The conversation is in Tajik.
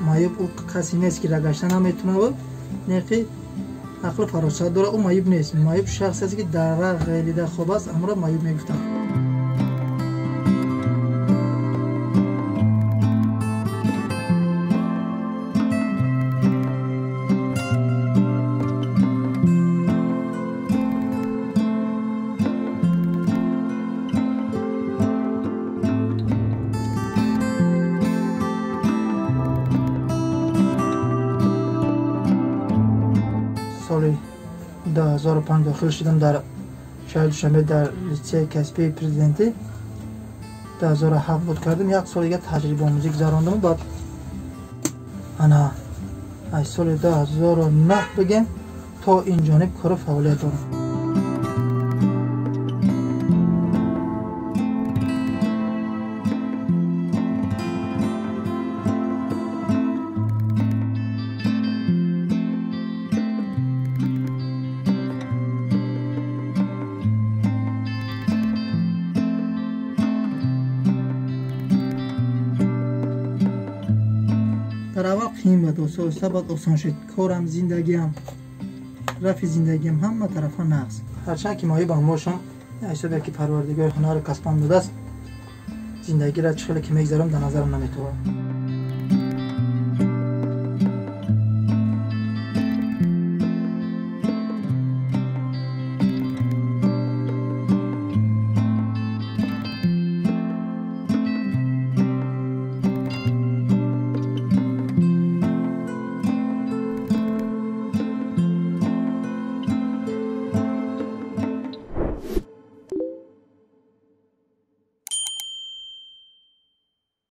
Маъюб ӯ касе нест, ки рагашта наметунавад, не ки ақлу фаросат дорад, ӯ маъюб нест. Маъюб шахсе аст, ки дар ра ғелида хоб аст, амро маъюб мегуфтанд. Соли 2005 дохил шудам дар шаҳри Душанбе дар литсеи касбии президентӣ. 2007 буд кардем, як сол дига таҷрибаомӯзӣ гузарондам. Баъд ана аз соли 2009 бигем то ин ҷониб кору фаъолият дорам. Дар аввал қиин буд, оҳиста баъд осон шуд. Корам, зиндагиам, рафи зиндагиам ҳама тарафа нағз. Ҳарчанд ки маъюбам бошам, ҳисобе ки Парвардигори ҳунару касбам додааст, зиндагиро чӣ хеле ки мегзарам, дар назарам наметовад.